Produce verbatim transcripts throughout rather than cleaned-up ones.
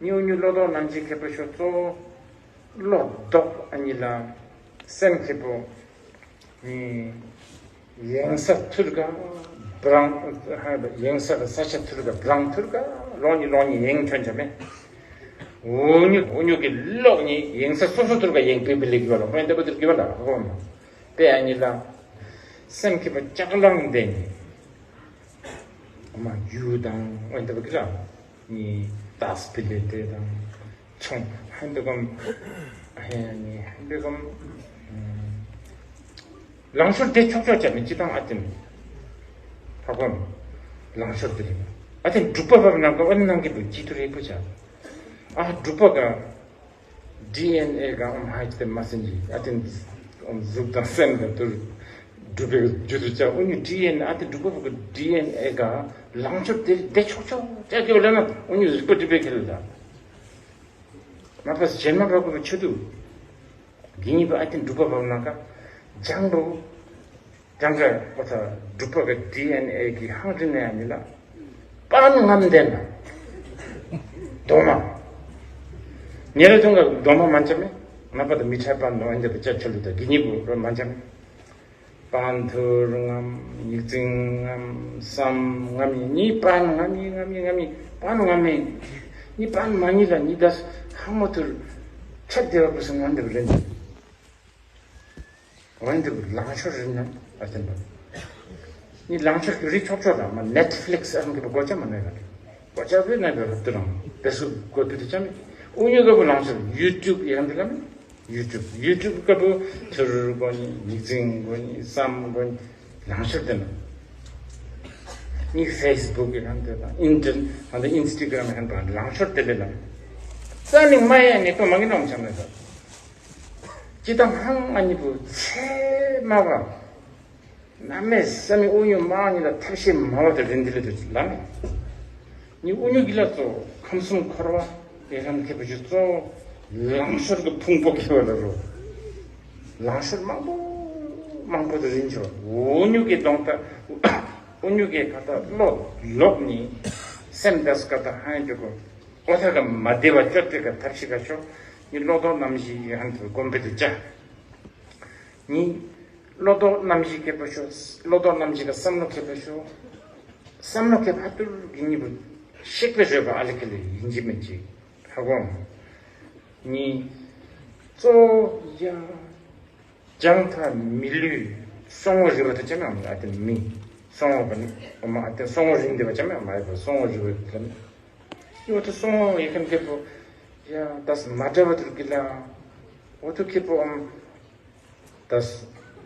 སྨྱུ་སྨྱུ་བློ་ལྡོག་རྣམ་བཞི་ཁྱད་པར་ཤོག་གཙོ་བོ་བློ་ལྡོག་ཨ་ནི་ལ་སེམས་ཁྱད་པོ་ནི་ཡེངས་ས་ཐུར་ག་བྲང་ཡེངས་ས་ག་ས་ཆ་ཐུར་ག་བྲང་ཐུར་ག་ལོག་ནི་ལོག་ནི་ཡེངས་ཐོན་ཆ་མེད། འུ་སྨྱུ་འུ་སྨྱུ་གི་བློ་ནི་ཡེངས་ས་སོ་སོ་ཐུར་ག་ཡེངས་པའི་བི་ལི་གི་བ་ལ་ཧོན་ཏེ་བ་ཐུར་གི་བ་ལ་ཧོན་པས་ཨ་ནི་ལ་སེམས་ཁྱད་པོ་ལྕགས་ལང་ལྡན་ནི་མ་རྒྱུ་དང་ཧོན་ཏེ་བ་གི་ལ། ནི་ཏཱས་པི་ལེ་ཏེ་དང་ཚོང་ཧན་པེ་གམ་ཧན་ནི་ཧན་པེ་གམ་ལང་ཤོར་དེ་ཆོག་ཆོག་ཅག་མི་ཅི་དང་ཨ་ཏིན་ཧ་གོམ་ལང་ཤོར་དེ་ཨ་ཏིན་འབྲུག་པ་བབ་ནང་ག་ཨོ་ནང་གི་བུ་ཅི་ཐུ་རེ་བུ་ཅག་ཨ་འབྲུག་པ་ག་ཌི་ཨེན་ཨེ་ག་ཨམ་ཧ་ཅི་དེ་མ་སེན་ཅི་ཨ་ཏིན་ཨམ་གཟུགས་དང་སེམས་དང་དུ་འབྲུག་པའི་རྒྱུ་དུ་ཅག་ཨོ་ནི་ཌི་ཨེན་ཨ་ཏིན་འབྲུག་པ་བབ་ག་ཌི་ཨེན་ཨེ་ག་ལང་ཤོར་དེ་དེ་ཆོག་ཆོག་ཅག་གི་ཨོ་ལ་ན་ཨོ་ནི་རིག་པ་འབྲི་བའི་ཁེ་ལ་ད། མ་པ་སེ་ཇེན་མ་པ་གུ་པ་ཆུ་དུ། གི་ཉི་པ་ཨ་ཏི་འབྲུག་པ་བབ་ན་ཀ་ཇང་རུ། ཇང་ག་ཨོ་ཐ་འབྲུག་པ་ག་ཌི་ཨེན་ཨེ་གི་ཧང་རི་ནེ་ཨ་ནི་ལ། པན་ངམ་དེན་ན། རྡོ་མ། ཉེ་ར་ཐུང་ག་རྡོ་མ་མ་ཅ་མེ། མ་པ་ད་མི་ཆ་པན་ནོ་ཨན་དེ་པ་ཅ་ཆ་ལུ་ད་གི་ཉི་པུ་རོ་མ་ཅ་མེ། པན་ཐུར་ངམ་ཉིག་ཙིང་ངམ་སམ་ངམ་ཡིན་ནི་པན་ངམ་ཡིན་ངམ་ཡིན་ངམ་ཡིན་པན་ངམ་ཡིན། ནི་པན་མ་ཉིད་ལ་ཉི་ད་ཧ་མོ་ཐུར་ཁྱད་དེ་བ་པུ་སུ་ངམ་དེ་བ་རེད། ངམ་དེ་བ་ལང་ཤོར་རེད་ན་ཨ་ཙན་པ། ནི་ལང་ཤོར་གི་རི་ཆོག་ཆོག་དང་མ་ནེཊ་ཕི་ལིག་སི་ཨ་རང་གི་བ་གོ་ཆ་མ་ནས་ག་གོ་ཆ་བེ་ན་བེ་ར་ཏུ་རང་བེ་སུ་གོ་ཏུ་དེ་ཆ་མེ། ཨུ་ཉུ་ག་བུ་ལང་ཤོར་ཡུ་ཊུབ་ཡང་དེ་ལ་མེ། ཡུ་ཊུབ་ཡུ་ཊུབ་སྐབས་བུ་ཐུར་གོ་ནི་ཉིག་ཙིང་གོ་ནི་སམ་གོ་ནི་ལང་ཤོར་དེ་ན། ནི་ཕེ་སི་བུག་གི་ཁང་དེ་དང་ཨིན་ཊར་ཨ་ནི་ཨིན་སི་ཊ་གྷ་རམ་ཁང་དང་ལང་ཤོར་དེ་ལས་ལ། རྩ་ནི་མ་ཡ་ནི་པ་མ་གི་ནོམ་ཆ་མེད་ད། ཅི་དང་ཧང་ཨ་ནི་བུ་ཚེ་མ་བ། གནམ་མེད་ས་མེད་ཨུ་ཉུ་མང་ཉི་ལ་ཐབས་ཤེས་མང་བ་དེ་རིན་དེ་ལས་དུ་ལ་མེད། ནི་ཨུ་ཉུ་གི་ལ་གཙོ་ཁམས་གསུམ་འཁོར་བ་ཡེ་ལམ་ཁེ་པོ་ཅི་གཙོ་ལང་ཤོར་གི་ཕུང་པོ་ཁེ་བ་ལ་རོ། ལང་ཤོར་མང་པོ་མང་པོ་དེ་རིན་ཆོ་ཨུ་ཉུ་གི་གདོང་ད་ཨུ་ཉུ་གི་ཁ་ད་ལོག་ལོག་ནི་སེམས་དེ་སྐ་ད་ཧང་ཅོ་གོ་ཨོ་ཐ་ག་མ་བདེ་བ་ཅོ་ཏེ་ག་ཐབས་ཤེས་ག་ཤོ་ནི་ལོག་ལྡོག་རྣམ་བཞི་ཡེ་ཧན་དུ་གོམ་པེ་དུ་ཅ། ནི། བློ་ལྡོག་རྣམ་བཞི་ཁེ་པོ་ཤོ། བློ་ལྡོག་རྣམ་བཞི་ག་བསམ་བློ་ཁེ་པོ་ཤོ། བསམ་བློ་ཁེ་ཕ་ཏུར་གི་གཉིས་པོ་ཤེག་པའི་རོལ་པ་ཨ་ལེ་ཁེ་ལེ་ཡིན་གྱི་མིན་གྱི་ཧ་གོ་ནི། གཙོ་བོ་ཡ། ལྗང་ཐ་མི་ལུས་སོང་བ་རི་བ་ད་ཅ་མེ་ཨ་ཏི་མི་སོང་བ་ནི་ཨ་མ་ཨ་ཏི་སོང་བ་རིན་དེ་བ་ཅ་མེ་ཨ་མ་ཡ་སོང་བ་རི་བ་ད་ནི། ཡོ་ཏི་སོང་བ་ཡེ་ཁན་ཁེ་པོ་ཡ་ད་མ་འདྲ་བ་ཏུར་གི་ལ་འོ་ཏུ་ཁེ་པོ་ཨམ། ད་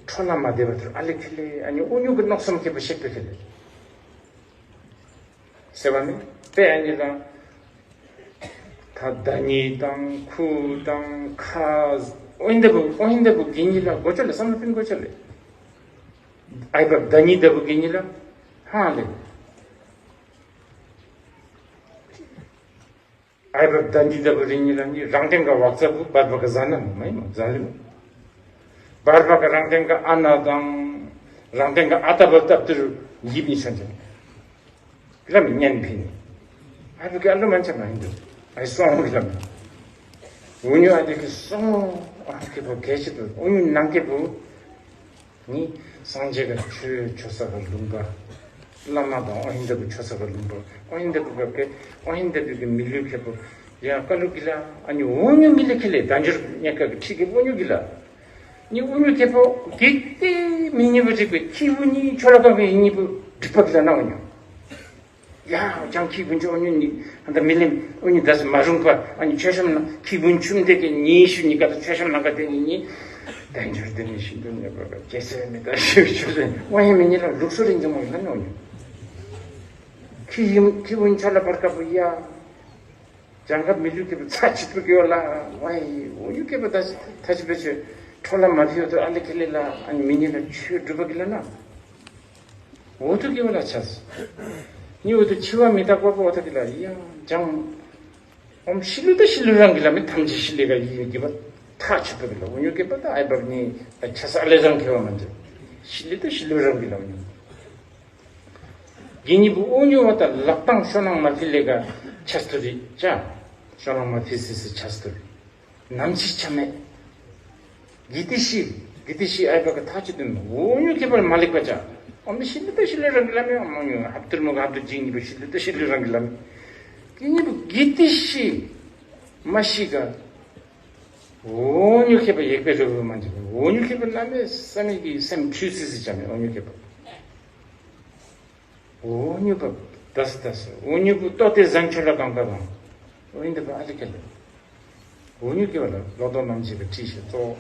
འཕྲོ་ལ་མ་བདེ་བ་དེར་ཨ་ལེ་ཁེ་ལེ་ཨ་ནི་ཨུ་ཉུ་གི་མནོ་བསམ་ཁེ་པོ་ཤེག་པེ་ཁེ་ལེ། སེ་བ་ནི་པེ་ཨ་ནི་དང་། ད་ད་ནི་དང་ཁུ་དང་ཁ་ཨོ་ཧིན་དེ་བུ་ཨོ་ཧིན་དེ་བུ་གི་ཉི་ལ་གོ་ཆོ་ལེ་བསམ་ལ་ཕིན་གོ་ཆོ་ལེ། ཨའི་བབ་ད་ནི་དེ་བུ་གི་ཉི་ལ་ཧང་ལེ། ཨའི་བབ་ད་འདི་ལྟ་བུ་རིང་ཉིན་ལ་ནི་རང་སྟེང་ག་བག་ཚ་བུ་བར་བ་ག་ཟ་ན་མ་ཡིན་ནོ་ཟ་ལེ་མོ། བར་བ་ག་རང་སྟེང་ག་ཨ་ན་དང་རང་སྟེང་ག་ཨ་ཏ་བ་སྟབས་བསྟུར་ཡིབ་ཡིན་ཤ་འཇམ། ལམ་གཉན་ཕིན། ཨ་བུ་ག་ཨ་ལོ་མན་ཆ་མ་ཡིན་འདུག་ཨའི་སོང་བུ་ལམ། འུ་ཉུ་ཨ་དེ་གི་སོང་ཨ་ཁེ་པོ་གལ་ཆེ་དུ་འུ་ཉུ་ནང་ཁེ་པོ། ནི། སངས་རྒྱས་ཀྱི་ཆོས་ཆོས་ས་ག་ལུང་པ། བླ་མ་དང་ཨོ་ཧིན་དེ་བུ་ཆོས་ས་ག་ལུང་པ། ཨོ་ཧིན་དེ་བུ་ག་གེ་ཨོ་ཧིན་དེ་བུ་གི་མི་ལུས་ཁེ་པོ། ཡ་ཀ་ལུ་གི་ལ་ཨ་ནི་འུ་ཉུ་མི་ལི་ཁེ་ལེ་དལ་འབྱོར་ཉེ་ཀ་གི་ཁྲི་གི་འུ་ཉུ་གི་ལ། ནི་འུ་ཉུ་ཁེ་པོ་གི་ཏི་མི་ཉི་བུ་རིག་པའི་ཁྱི་བུ་ནི་ཆོ་ལ་ཀ་གི་ཉི་བུ་སྒྲིབ་པ་གི་ལ་ན་འུ་ཉུ། ཡ་ཅང་ཁྱི་བུན་ཆུ་ཨོ་ཉུ་ནི་ཨ་ད་མི་ལེམ་ཨོ་ཉུ་དས་མ་རུང་པ་ཨ་ཉི་ཆོས་བཤམ་ན་ཁྱི་བུན་ཆུམ་དེ་གི་ཉི་ཤུ་ཉི་ག་ད་ཆོས་བཤམ་ན་ག་དེ་ཉི་ཉི་དལ་འབྱོར་དེ་ནི་ཤིན་ཏུ་ཉེ་བ་ག་ཇེ་སེ་མི་ད་ཤུ་ཆོས་བཤམ་ཨོ་ཡ་མི་ཉི་ལ་ལུགས་སྲོལ་རིན་ཅང་མོ་ཡིན་ན་ཨོ་ཉུ་ཁྱི་ཡིམ་ཁྱི་བུན་ཆོ་ལ་པར་ཀ་པུ་ཡ་ཅང་ག་མི་ལུས་ཀྱི་པུ་ཚ་ཆི་པུ་གི་ཡོ་ལ་ཨོ་ཡ་ཨོ་ཉུ་ཀི་པུ་ད་ཐ་ཆི་པེ་ཆོས་ཁྲོ་ལ་མ་ཕི་ཡོ་དུ་ཨ་ལི་ཁི་ལི་ལ་ཨ་ཉི་མི་ཉི་ལ་ཆོས་སྒྲུབ་པ་གི་ལ་ན། འོ་ཐུག་གི་བ་ལ་ཆས། ནི་འོ་ཐུག་འཆི་བ་མི་རྟག་པ་པོ་འོ་ཐུག་གི་ལ་ཡང་ཅང་། ཨོམ་ཤི་ལུ་ད་ཤི་ལུ་རང་གི་ལ་མི་ཐམས་ཅད་ཤི་ལི་ག་ཡི་གི་བ་ཐག་ཆོད་པ་གི་ལ་འོ་ཉོ་གི་བ་ད་ཨའི་བབ་ནི་ད་ཆ་ས་ཨ་ལེ་རང་གི་བ་མ་འདྲ། ཤི་ལི་ད་ཤི་ལུ་རང་གི་ལ་འོ་ཉོ། གི་ནི་བུ་འོ་ཉོ་བ་ད་ལག་སྟངས་ཤོ་ནང་མ་ཕི་ལི་ག་ཆས་ཐུ་རི་ཅང་། ཤོ་ལོ་མ་ཕི་སི་སི་ཆ་སྟོད། ནམ་འཆི་ཆ་མེད། གི་ཏི་ཤི། གི་ཏི་ཤི་ཨའི་བ་གི་ཐག་ཆོད་དུ་འོ་ཉུ་ཁེ་པར་མ་ལེགས་པ་ཅག་ཨོ་མི་ཤི་ལི་ཏ་ཤི་ལི་རང་གི་ལ་མེ་ཨོ་མོ་ཉུ་ཧབ་ཏུར་མོ་ག་ཧབ་ཏུར་ཇི་ཉི་པ་ཤི་ལི་ཏ་ཤི་ལི་རང་གི་ལ་མེ། གི་ཉི་པ་གི་ཏི་ཤི་མ་ཤི་ག་འོ་ཉུ་ཁེ་པ་ཡེག་པའི་རོ་བོ་མ་འཇིག་འོ་ཉུ་ཁེ་པ་ན་མེ་ས་མེ་གི་སེམས་ཁྲུས་སི་སི་ཅག་མེ་ཨོ་ཉུ་ཁེ་པ། འོ་ཉུ་པ་དཱ་སི་དཱ་སི། འོ་ཉུ་པོ་ལྟོ་སྟེ་ཟན་ཆོ་ལ་གང་ག་བང་། འོ་ཡིན་འདི་པ་ཨ་ལི་ཀ་ལ། འོ་ཉུ་ཀི་བ་ལ་ལོ་ཏོག་ནམ་ཞིག་གི་ཁྲིད་ཤེས་གཙོ།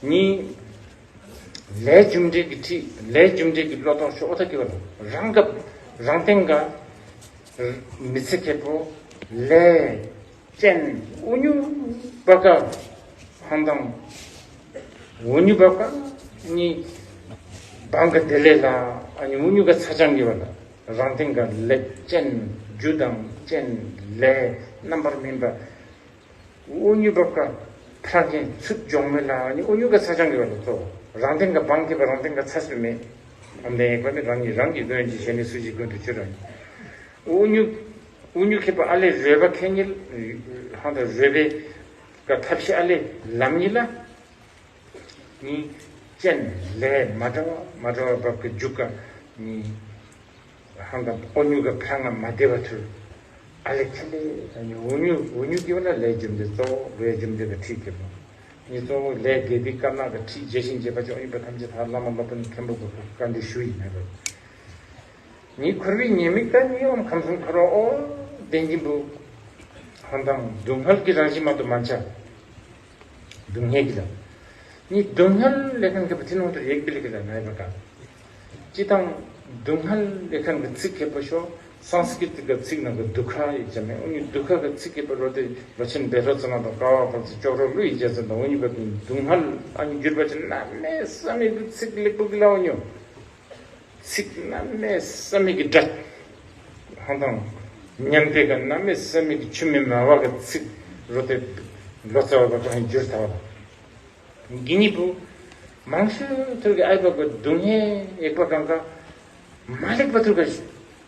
ཉིད། ལས་རྒྱུ་འབྲས་ཀྱི་ཁྲིད་ལས་རྒྱུ་འབྲས་ཀྱི་ལོ་ཏོག་ཤོ་ཨོ་ཐ་ཀི་བ་ལ་རང་སྐབས་རང་སྟེང་ག་མི་ཚེ་ཁེ་པོ་ལས། ཅན། འུ་ཉུ་བ་ཀ་ཧང་དང་། འུ་ཉུ་བ་ཀ་ནི་བང་ག་དེ་ལེ་ལ་ཨ་ནི་འུ་ཉུ་ག་ཚ་ཅང་གི་བ་ལ་རང་སྟེང་ག་ལེ་ཅན་རྒྱུ་དང་ཅན་ལེ་རྣམ་པར་སྨིན་པ། འུ་ཉུ་བ་ཀ་ཕྲ་ངེ་ཚུད་འཇོང་མེ་ལ་ཨ་ནི་འུ་ཉུ་ག་ཚ་ཅང་གི་བ་ལ་གཙོ། རང་སྟེང་ག་བང་གི་བ་རང་སྟེང་ག་ཚ་སུ་མེ། ཨམ་ལེ་ཡེག་པ་ནི་རང་ཉིད་རང་གི་མགོན་གྱི་ཞལ་ནས་སུ་ཞིག་མགོན་དུ་གྱུར་ར། འུ་ཉུ། འུ་ཉུ་ཁེ་པ་ཨ་ལེ་རོལ་པ་ཁེ་ཉིལ། ཧང་དང་རོལ་པའི་ག་ཐབས་ཤེས་ཨ་ལེ་ལམ་ཉིལ་ལ། ནི་ཅན་ལས་མ་འདྲ་བ་མ་འདྲ་བ་བབ་ཀི་འཇུག་ག་ནི་ཧང་དང་འུ་ཉུ་ག་ཕྲ་ང་མ་བདེ་བ་ཐུལ། ཨ་ལེ་ཁེ་ལེ་ནི་འུ་ཉུ་འུ་ཉུ་གི་བ་ལ་ལས་རྒྱུ་འབྲས་གཙོ་བོ་ལས་རྒྱུ་འབྲས་ག་ཁྲིད་ཁེ་པོ། ནི་གཙོ་བོ་ལས་དགེ་སྡིག་དཀར་ནག་ག་ཁྲིད་རྒྱས་ཤིང་རྒྱས་པ་ཅོག་ཡིན་པ་ཐམས་ཅད་ཐ་བླ་མ་སློབ་དཔོན་མཁན་པོ་ག་བཀའ་འདྲི་ཞུ་ཡིན་ན་རེད། ཉིད་འཁོར་བའི་ཉེས་དམིགས་དང་ཉིད་འོང་ཁམས་གསུམ་འཁོར་བ་འོ། བདེན་གྱི་འབུ། ཧང་དང་སྡུག་བསྔལ་གྱི་རང་བཞིན་མ་གཏོགས་མ་འཆའ། སྡུག་བསྔལ་གྱི་ལ། ཉིད་སྡུག་བསྔལ་ལས་ཁན་གྱི་བུ་ཐི་ནོང་དུ་ཡེག་པི་ལི་གི་ལ་ནའི་བ་ཀ། ཅི་དང་སྡུག་བསྔལ་ལས་ཁན་གྱི་ཚིག་ཁེ་པོ་ཤོ། སང་སི་ཀྲིཏ་གི་ཚིག་ནང་གི་དུ་ཁ་ཡིག་ཅ་མེ། འུ་ཉུ་དུ་ཁ་གི་ཚིག་ཁེ་པོ་རོ་དེ་ལོ་ཆེན་བེ་རོ་ཙི་ན་དང་ཀ་བ་ཕལ་ཚི་ཅོག་རོ་ལུ་ཡིག་ཅ་ཙི་དང་འུ་ཉུ་བ་གི་སྡུག་བསྔལ་ཨ་ཉུ་འགྱུར་བ་ཅི་ན་མེ་ས་མེ་གི་ཚིག་ལེགས་པོ་གི་ལ་འུ་ཉུ། ཚིག་གནམ་མེད་ས་མེད་ཀྱི་སྒྲ། ཧང་དང་། ཉན་པའི་ག་གནམ་མེད་ས་མེད་ཀྱི་ཆུ་མེད་མ་བ་གི་ཚིག་རོ་དེ་ལོ་ཙཱ་བ་ག་ཧང་འགྱུར་ཐལ་བ། གི་ཉི་པུ། མང་ཤོས་ཐུར་གི་ཨའི་བ་གི་སྡུག་བསྔལ་ཡེག་པ་གང་ག་མ་ལེགས་པ་ཐུར་ག་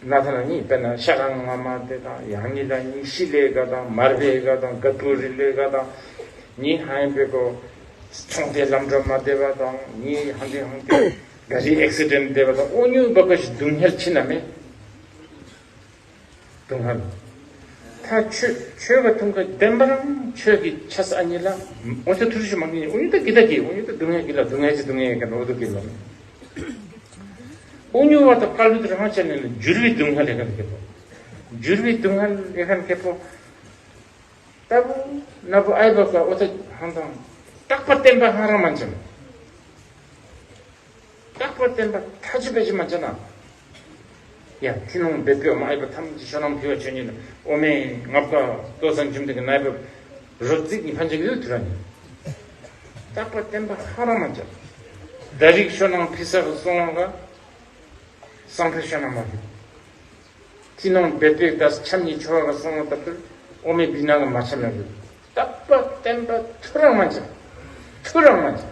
ན་ཐ་ན་ནི་དཔེར་ན་ཤ་གང་ང་མ་དེ་དང་ཡང་ནི་ལ་ནི་ཤི་ལེ་ག་དང་མར་བེ་ག་དང་ག་པུ་རི་ལེ་ག་དང་ནི་ཧང་པེ་གོ་ཚོང་དེ་ལམ་འགྲོ་མ་བདེ་བ་དང་ནི་ཧང་དེ་ཧང་དེ། ག་རི་ཨེག་སི་ཌེན་བསྡད་པ་དང་འུ་ཉུ་བ་ག་ཞིག་སྡུག་བསྔལ་ཕྱིན་ན་མེད། སྡུག་བསྔལ། ད་ཆོས་ཆོས་ག་ཐུང་ག་བདེན་པ་རང་ཆོས་ཀྱི་ཆ་ས་ཨ་ཉི་ལ་འོ་ཚོ་ཐུར་ཞུ་མང་གི་འུ་ཉུ་ད་གི་ད་གི་འུ་ཉུ་ད་སྡུག་བསྔལ་གི་ལ་སྡུག་བསྔལ་གྱི་སྡུག་བསྔལ་ཡེ་ག་འོ་དུ་གི་ལ་འུ་ཉུ་བ་ད་ཀ་ལུ་ད་རང་ཆ་ནས་ལ་འགྱུར་བའི་སྡུག་བསྔལ་ཡེ་ག་ཁེ་པོ། འགྱུར་བའི་སྡུག་བསྔལ་ཡེ་ག་ཁེ་པོ། ལྟ་བུ་ན་བུ་ཨའི་བ་ག་འོ་ད་ཧང་དང་རྟག་པ་བརྟན་པ་ཧང་རང་མ་འཇམ། རྟག་པར་བརྟན་པ་ཐ་ཆུ་པེ་ཆུ་མ་ཅ་ན། ཡ་ཐི་ནོང་བེ་པེ་འོ་མ་ཨའི་བ་ཐམས་ཅད་ཤོ་ནང་ཕི་བ་ཆོས་ཉིད་ལ་འོ་མའི་ངབ་ཀ་ལྟོ་ཟན་ཆུམ་དེ་གི་ནའི་བབ་རོ་རྩིག་ནི་ཕན་ཆ་གི་ཡོད་ཐུ་ར་ནི། རྟག་པར་བརྟན་པ་ཧ་ར་མ་ཅ། ད་རིག་ཤོ་ནང་ཕི་ས་གི་སོང་བ་ག་སང་ཕི་ཤོ་ནང་མ་ཕི། ཐི་ནོང་བེ་པེ་དཱ་སི་ཆམ་ཉི་ཆོ་བ་ག་སོང་བ་ད་ཕི་འོ་མའི་བི་ན་ག་མ་ཆ་མ་ཕི། རྟག་པ་བརྟན་པ་ཐུ་རང་མ་ཅ། ཐུ་རང་མ་ཅ།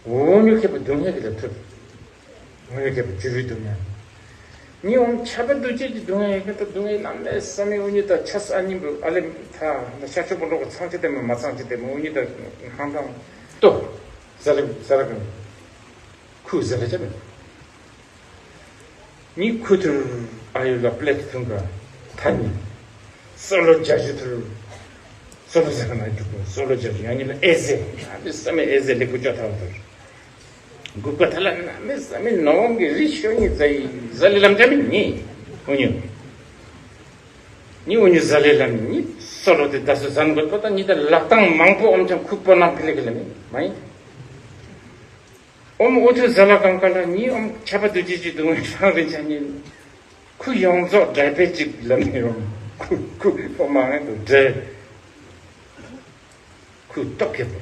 འོ་ཉུ་ཁེ་པོ་སྡུག་བསྔལ་གི་ལ་ཐུ། འོ་ཉུ་ཁེ་པོ་འགྱུར་བའི་སྡུག་བསྔལ། ཉི་འོང་ཆ་པ་འདུ་བྱེད་ཀྱི་སྡུག་བསྔལ་ཡིན་ཁ་ད་སྡུག་བསྔལ་ནམ་མེད་ས་མེད་འོ་ཉུ་ད་ཆ་ས་ཉིན་པོ་ཨ་ལེ་ཐ་ན་ཤ་ཆོ་པོ་ལོག་ག་ཚང་ཅི་དེ་མོ་མ་ཚང་ཅི་དེ་མོ་འོ་ཉུ་ད་ཧང་དང་ཏོ། ཟ་རེ་ཟ་རེ་གི་ཁུ་ཟ་རེ་ཅ་མེད། ཉི་ཁུ་ཐུར་ཨ་ཡུ་ལ་པླེ་ཐུང་ག་ཐ་ནི། སོ་ལོ་རྒྱ་ཞུ་ཐུར། སོ་ལོ་ཟ་ག་ན་འཇུག་གོ་སོ་ལོ་རྒྱ་ཞུ་ཡང་ཉི་ལ་ཨེ་ཟེ་ཨ་མི་ས་མི་ཨེ་ཟེ་ལེགས་པོ་ཅོ་ཐ་བ་ཐུར། གུ་པ་ཐ་ལ་ན་མི་ས་མི་ནོ་ཝང་གི་རི་ཤོ་ཉི་ཛ་ཡི་ཛ་ལི་ལམ་ཅ་མི་ཉི་འུ་ཉུ། ཉི་འུ་ཉུ་ཛ་ལི་ལམ་ཉི་སོ་ལོ་དེ་ད་སུ་ཟན་གོ་པ་ད་ཉི་ད་ལག་ཏང་མང་པོ་ཨོམ་ཅང་ཁུ་པོ་ནང་ཕི་ལེ་གི་ལ་མི་མ་ཡིན། ཨོམ་ཨོ་ཐུ་ཟ་ལ་གང་ག་ལ་ཉི་ཨོམ་ཆ་པ་དུ་ཅི་ཅི་དུ་ངོ་ཤང་རིན་ཆ་ཉི། ཁུ་ཡོངས་རྫོགས་འདྲ་པེ་ཅིག་ལ་མི་ཨོམ་ཁུ་ཁུ་ཨོ་མ་ངན་དུ་འདྲ། ཁུ་སྟོབས་ཁེ་པོ།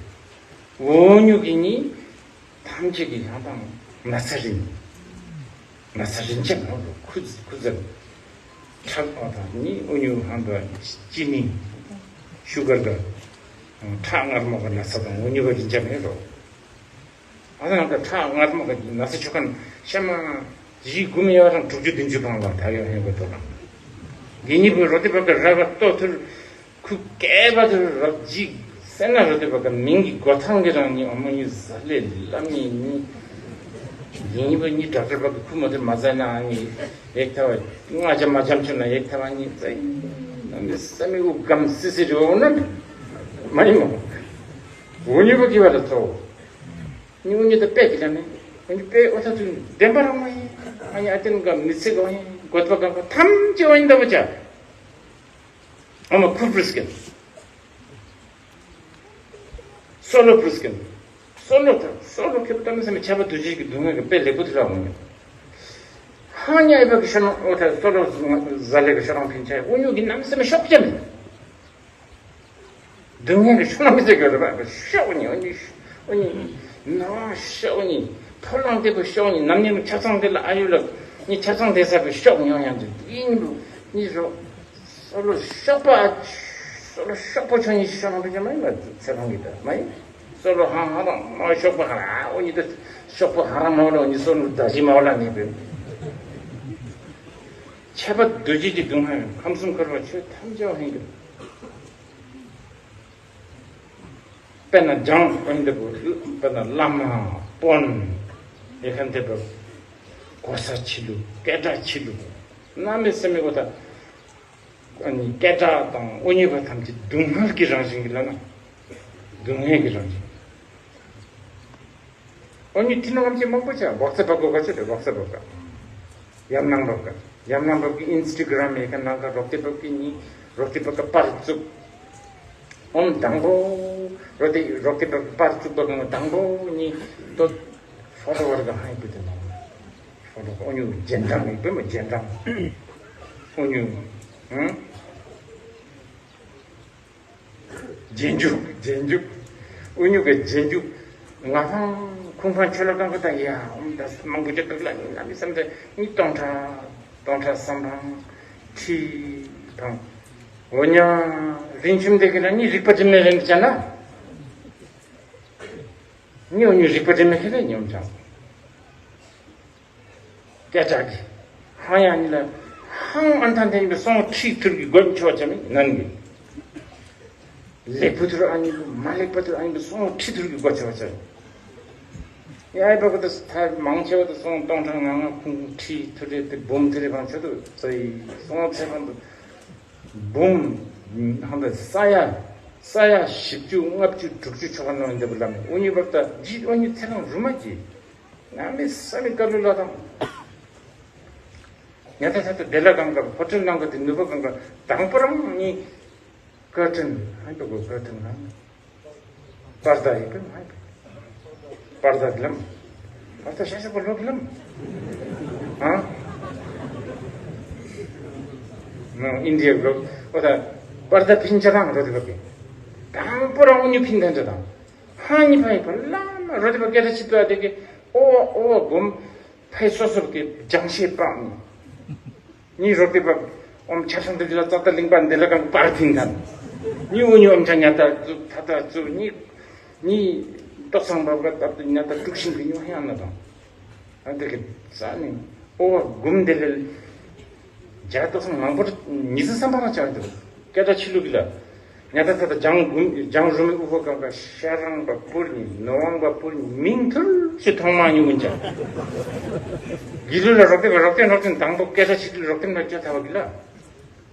འོ་ཉུ་གི་ཉི་ཐམས་ཅད་ཀྱི་ཡང་དང་ན་ཚ་རིན། ན་ཚ་རིན་ཆ་མང་རུ་ཁུ་ཁུ་ཟ། ཁྲག་ཨོ་དང་ཉི་འོ་ཉུ་ཧང་དུ་ཅི་ནི་ཤུ་གར་དུ་ཁྲག་མངར་མོ་གི་ན་ཚ་དང་འོ་ཉུ་ག་རིན་ཆ་མེད་རོ། ཨ་ནང་གི་ཁྲག་མངར་མོ་གི་ན་ཚ་ཆོ་ག་ཤ་མ་ཡི་དགུ་མི་ཡོད་རང་དྲུག་ཅུ་བདུན་ཅུ་བང་ལ་ད་ཡོད་ཧེ་གོ་ཏོ་རང་ དགེ་བསྙེན་པོ་རོ་ཏི་བ་ཀ་ར་བ་ཏོ་ཐུར་ཁུ་སྐལ་བ་ཐུར་རབ་འཇིགས་སེ་ན་རོ་ཏི་བ་ཀ་མིང་གི་མགོ་ཐང་གི་རང་ཉིད་ཨོ་མོ་ཉིད་ཟ་ལེ་ལམ་ཉིད་ཉིད། དགེ་བསྙེན་པོ་ཉིད་དྲག་དྲག་པ་གི་ཁུ་མོ་དེ་མ་ཟ་ན་ཨ་ཉིད་ཡེག་ཐ་བ་ང་ཅ་མ་ཅམ་ཆུ་ན་ཡེག་ཐ་བ་ཉིད་ཙེ་ན་མི་ས་མི་འུ་གམ་སི་སི་རི་འོ་ན་མ་ཡིན་མོ། འུ་ཉིད་པོ་གི་བ་ལ་ཐོ། ཉུང་ཉུང་དུ་དཔེ་གི་ལ་ནི། ཁོང་གི་དཔེ་ཨོ་ཐ་ཚུ་བདེན་པ་རང་མ་ཡིན། ཨ་ནི་ཨ་ཏན་ག་མི་ཚེ་ག་ཡིན། དགོས་པ་གང་ག་ཐམས་ཅད་ཨོ་ཡིན་ད་བ་ཅ། ཨ་མ་ཁུར་པྲིས་ཀན། སོ་ལོ་པྲིས་ཀན། སོ་ལོ་ཐ་སོ་ལོ་ཁེ་པ་ཏ་མི་ས་མི་ཆ་པ་དུ་ཅི་གི་སྡུག་བསྔལ་གི་དཔེ་ལེགས་པོ་དུ་ལ་འོང་ཡོད། ཧ་ཉ་ཨི་བ་གི་ཤོ་ནང་ཨོ་ཐ་སོ་ལོ་ཟ་ལེ་གི་ཤོ་རང་ཕིན་ཆ་ཨོ་ཉུ་གི་ནམ་ས་མི་ཤོག་ཅན། སྡུག་བསྔལ་གྱི་ཤུགས་ལ་མི་ཚེ་གི་རེ་བ་གི་ཤོག་ནི་ཨོ་ནི་ཨོ་ནི་ནང་ཤོག་ནི་ཕོ་ལང་དེ་བུ་ཤོག་ནི་ནམ་ནི་ཆ་ཚང་དེ་ལ་ཨ་ཡུ་ལ་ནི་ཆ་ཚང་དེ་ས་བུ་ཤོག་ནི་ཡང་ཡང་དུ་ཡིན་བུ་ནི་རོ་སོ་ལོ་ཤོག་པ་སོ་ལོ་ཤོག་པོ་ཆོ་ནི་ཤོག་ནང་དུ་ཀྱང་མ་ཡིན་པ་ཚེ་རང་གི་ད་མ་ཡིན། སོ་ལོ་ཧང་ཧང་རང་མ་ཤོག་པ་ཧ་ར་ཨོ་ནི་ད་ཤོག་པོ་ཧ་ར་མ་ལ་ཨོ་ནི་སོ་ལོ་ད་ཅི་མ་ལ་ནི་བུ་ཆད་པ་འདུ་བྱེད་ཀྱི་སྡུག་བསྔལ་ཁམས་གསུམ་འཁོར་བ་ཆོས་ཐམས་ཅད་ཧིང་གི་དཔེར་ན་སྦྱངས་ཀུན་འདི་པོ་དཔེར་ན་བླ་མ་དཔོན་ཡེ་ཁན་དེ་པོ་གོ་ས་ཆི་ལུ་སྐད་གྲགས་ཆི་ལུ་གནམ་མེད་ས་མེད་གོ་ད་ཨ་ནི་སྐད་གྲགས་དང་དབུ་བརྙེས་པ་ཐམས་ཅད་སྡུག་བསྔལ་གྱི་རང་བཞིན་གྱི་ལ་ན་སྡུག་བསྔལ་གྱི་རང་བཞིན། ཨོ་ནི་ཐི་ནོ་ངམ་ཆེ་མང་པོ་ཆ་བག་ཚ་བག་གོ་ག་ཆེ་དེ་བག་ཚ་བག་ག་ཡམ་ནང་བག་ག་ཡམ་ནང་བག་གི་ཨིན་སི་ཊ་གྷ་རམ་ཡེ་ཁ་ནང་ག་རོག་ཏི་བག་གི་ནི་རོག་ཏི་བག་ག་པར་བཙུགས། ཨོམ་དང་པོ་རོག་ཏི་རོག་ཏི་བག་གི་པར་བཙུགས་བག་གི་དང་པོ་ནི་ཏོ་ཧྥོ་ཊོ་བར་ག་ཧ་ཡི་པི་དེ་ནང་ཧྥོ་ཊོ་ཨོ་ཉུ་རྗེན་དྲང་ཡིག་པེ་མ་རྗེན་དྲང་ཨོ་ཉུ་ཧུང་། རྗེས་འཇུག་རྗེས་འཇུག་དབུ་སྨྱུག་གི་རྗེས་འཇུག་ང་ཕང་ཁུང་ཕང་ཆོས་ལ་གང་གི་དང་ཡ་ཨུམ་ད་མང་པོ་ཅིག་གི་ལ་ནི་ལ་མི་བསམ་ཚེ་ནི་སྟོང་ཕྲག་སྟོང་ཕྲག་བསམ་ཕང་ཁྲི་ཕང་འོ་ཉ་རིན་ཆུམ་དེ་གི་ལ་ནི་རིག་པ་དྲི་མེད་རེད་ཅ་ན་ནི་འོ་ཉུ་རིག་པ་དྲི་མེད་གི་ལ་ཉོམ་ཅང་། སྐད་གྲགས་ཀྱི། ཧང་ཡང་ཉིད་ལ། ཧང་ཨན་ཐང་ཐེན་པའི་སོང་ཁྲི་ཐུར་གྱི་སྒོ་ཆེ་བ་ཅན་ནན་གི། ལེགས་པོ་ཐུར་ཨ་ཉིད་མ་ལེགས་པ་ཐུར་ཨ་ཉིད་སོང་ཁྲི་ཐུར་གྱི་སྒོ་ཆེ་བ་ཅན། ཡ་ཨི་པ་གོ་ད་ཐར་མང་ཆེ་བ་ད་སོང་སྟོང་ཕྲག་ང་ང་ཁུང་ཁྲི་ཐུར་རེ་དེ་འབུམ་ཐུར་རེ་བང་ཆེ་དུ་ཙེ་སོང་ཚེ་བང་དུ། འབུམ། ཧང་ད་ས་ཡ། ས་ཡ་བཞི་བཅུ་ལྔ་བཅུ་དྲུག་ཅུ་ཆོ་ག་ནང་འདི་བུ་ལ་མི་འུ་ཉིད་བབ་ད་ཇི་འུ་ཉིད་ཚེ་རང་རུ་མ་ཇི། ང་མི་ས་མི་ཀ་ལུ་ལ་དང་། ཉ་ཐ་ཐ་ཐ་དེ་ལ་གང་ག་ཧོ་ཊེལ་ནང་ག་དེ་ནུ་བ་གང་ག་དང་པོ་རང་ནི་ཀར་ཊན་ཧ་ཏོ་གོ་ཀར་ཊན་ཧ་པར་ད་ཡི་ཀ་ཧ་པར་ད་ལམ་པར་ད་ཤ་ཤ་པོ་ལོ་གི་ལམ་ཨ་ནོ་ཨིན་ཌི་ཡ་གོ་ཨོ་ད་པར་ད་ཕིན་ཆ་རང་རོ་དེ་བ་གི་དང་པོ་རང་འུ་ཉུ་ཕིན་ཐན་ཆ་དང་ཧ་ཉི་ཕ་ཡི་ཕ་ལ་མ་རོ་དེ་བ་སྐད་ཆ་ཆི་ཏོ་ཨ་དེ་གི་ཨོ་ཨོ་གོམ། ཕའི་སོ་སོར་གྱི་སྦྱང་བཤད་སྤང་ནི། ནི་རོགས་ཏེ་བབ། ཨོམ་ཆ་ཚང་དེ་ལ་ཙག་ཏ་གླིང་པ་འདི་ལ་གང་པར་ཐིང་ཐན། ནི་འུ་ཉི་ཨོམ་ཆ་ཉ་ཏ་ཙུ་ཐ་ཏ་ཙུ་ནི། ནི་ཏོག་ཚང་བབ་ག་བབ་ཏེ་ཉ་ཏ་དཀྲུག་ཤིང་གི་ཉོ་ཧེ་ཨ་ན་དང་། ཨ་འདི་གི་ས་ནི་ཨོ་བ་གུམ་འདི་ལ། རྒྱ་ཏོག་ཚང་མང་པོ་ཉི་ཟི་སམ་པ་རང་ཆ་འདུག་སྐད་གྲགས་ཆི་ལུག་གི་ལ། ཉ་ད་ད་ད་ལྗང་དགུ་ལྗང་རུ་མི་དབུ་ཧོ་གང་ག་ཤ་རང་བ་པུར་ནི་ནོ་ཝང་བ་པུར་ནི་མིང་ཐུར་ཞིག་མཐོང་མ་མྱོང་ཀུན་ཅང་། དགེ་ལུགས་ལ་རོགས་ཏེ་རོགས་ཏེ་རོགས་ཏེ་དང་པོ་སྐད་ཆ་ཆི་ལུག་རོགས་ཏེ་ན་ཅོ་ཐ་བ་གི་ལ།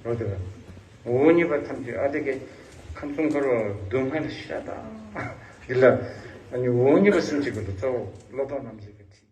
རོགས་ཏེ་བ། འོ་ཉི་པ་ཐམས་ཅད་ཨ་དེ་གེ་ཁམས་གསུམ་འཁོར་བ་སྡུག་བསྔལ་ཤ་དང་གི་ལ། ཨ་ནི་འོ་ཉི་པ་སུམ་ཅིག་གི་ལ་གཙོ་བོ་བློ་ལྡོག་རྣམ་བཞི་གི་ཁྲིད།